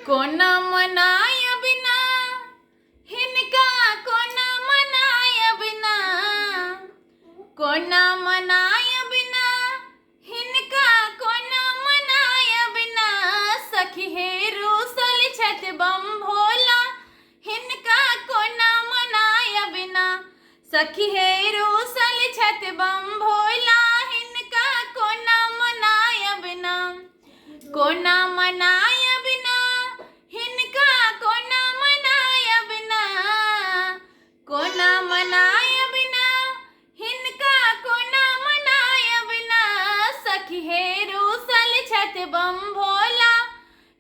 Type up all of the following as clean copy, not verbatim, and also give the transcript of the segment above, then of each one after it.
कोना मनायब ना हिनका कोना मनायब ना कोना मनायब ना हिनका कोना मनायब ना सखी हे रूसल छथि बम भोला हिनका कोना मनायब ना सखी हे रूसल छथि बम भोला हिनका कोना मनायब ना कोना मनायब ना हिनका कोना मनायब ना कोना मनायब ना हिनका कोना मनायब ना सखी हे रूसल छथि बम भोला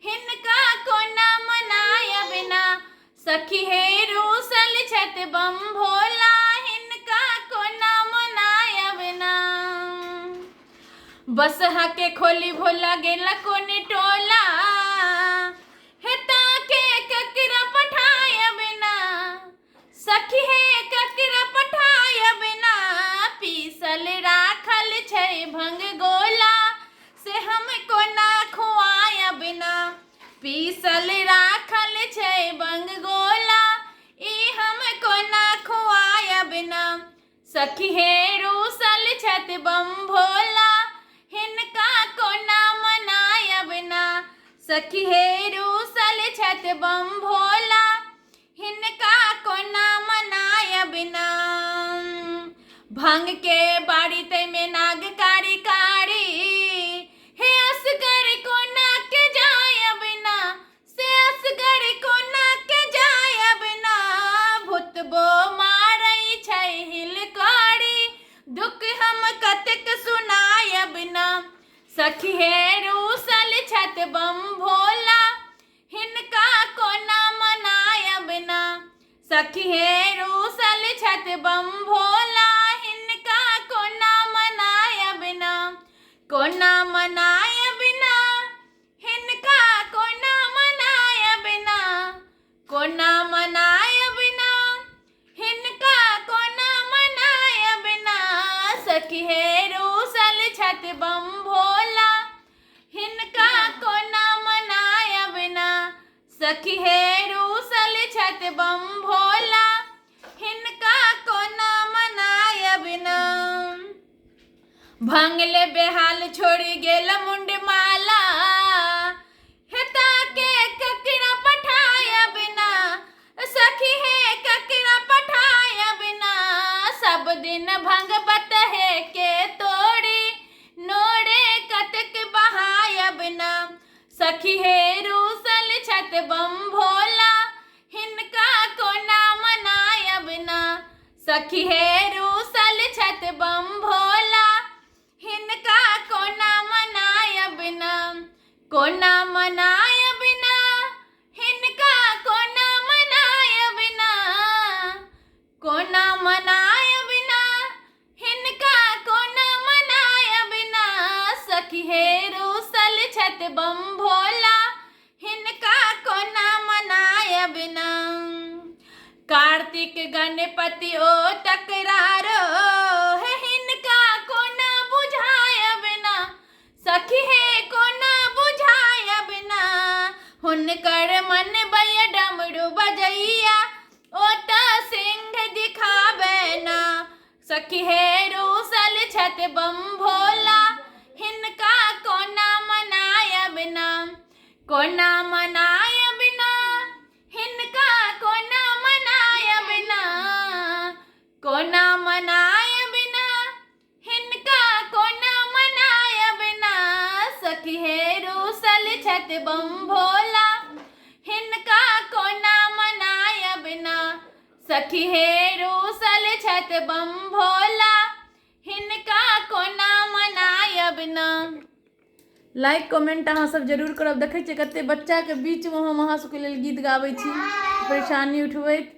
हिनका कोना मनायब ना सखी हे रूसल छथि बम भोला हिनका कोना मनायब ना बसहा के खोली भोला गेला कोने टोला हे ताके ककरा पठायब ना सखी हे ककरा पठायब ना पीसल राखल छै भंग गोला से हम कोना खुआयब ना पीसल राखल छै भंग गोला ई हम कोना खुआयब ना सखी हे रूसल छथि बम भोला हिनका कोना मनायब ना सखी हे रूसल छथि बम भोला हिनका कोना मनायब ना भंग के बाड़ी तैमे नाग कारी कारी हे असगर कोना के जायब ना से असगर कोना के जायब ना भूतबो मारै छै हिलकारी दुख हम कतेक सुनायब ना सखी हे रूसल छथि बम भोला हिनका कोना मनायब ना सखी हे रूसल छथि बम भोला हिनका कोना मनायब ना कोना मनायब ना हिनका कोना मनायब ना कोना मनायब ना हिनका कोना मनायब ना सखी हे रूसल छथि बम भोला हिनका कोना मनायब ना सखी हे रूसल छथि बम भोला हिनका कोना मनायब ना भंगले बेहाल छोड़ि गेल मुंडमाला हेता के ककरा पठायब ना सखी हे ककरा पठायब ना सब दिन भंगबत हे के तोड़ी नोरे कतक बहायब ना सखी हे रूसल छत बम भोला हिनका कोना मनायब ना सखी हे रूसल छथि बम भोला हिनका कोना मनायब ना कोना मनायब ना हिनका कोना मनायब ना कोना मनायब ना हिनका कोना मनायब ना सखी हे रूसल छथि बम भोला हिनका कोना मनायब ना कार्तिक गणपति ओ तकरारो हे हिनका कोना बुझायब ना सखी हे कोना बुझायब ना हुनकर मन बय डमरू बजैया ओ तऽ सिंह दिखाबै ना सखी हे रूसल छथि बम भोला हिनका कोना मनायब ना कोना मनायब ना हिनका कोना मनायब ना कोना मनायब ना हिनका कोना मनायब ना सखी हे रूसल छथि बम भोला हिनका कोना मनायब ना सखी हे रूसल छथि बम भोला हिनका कोना मनायब ना लाइक कमेंट अहाँ सब जरूर करब। देखै छियै कते बच्चाके बीचमे हम अहाँ सबके लेल गीत गाबै छी, परेशानी उठबैत।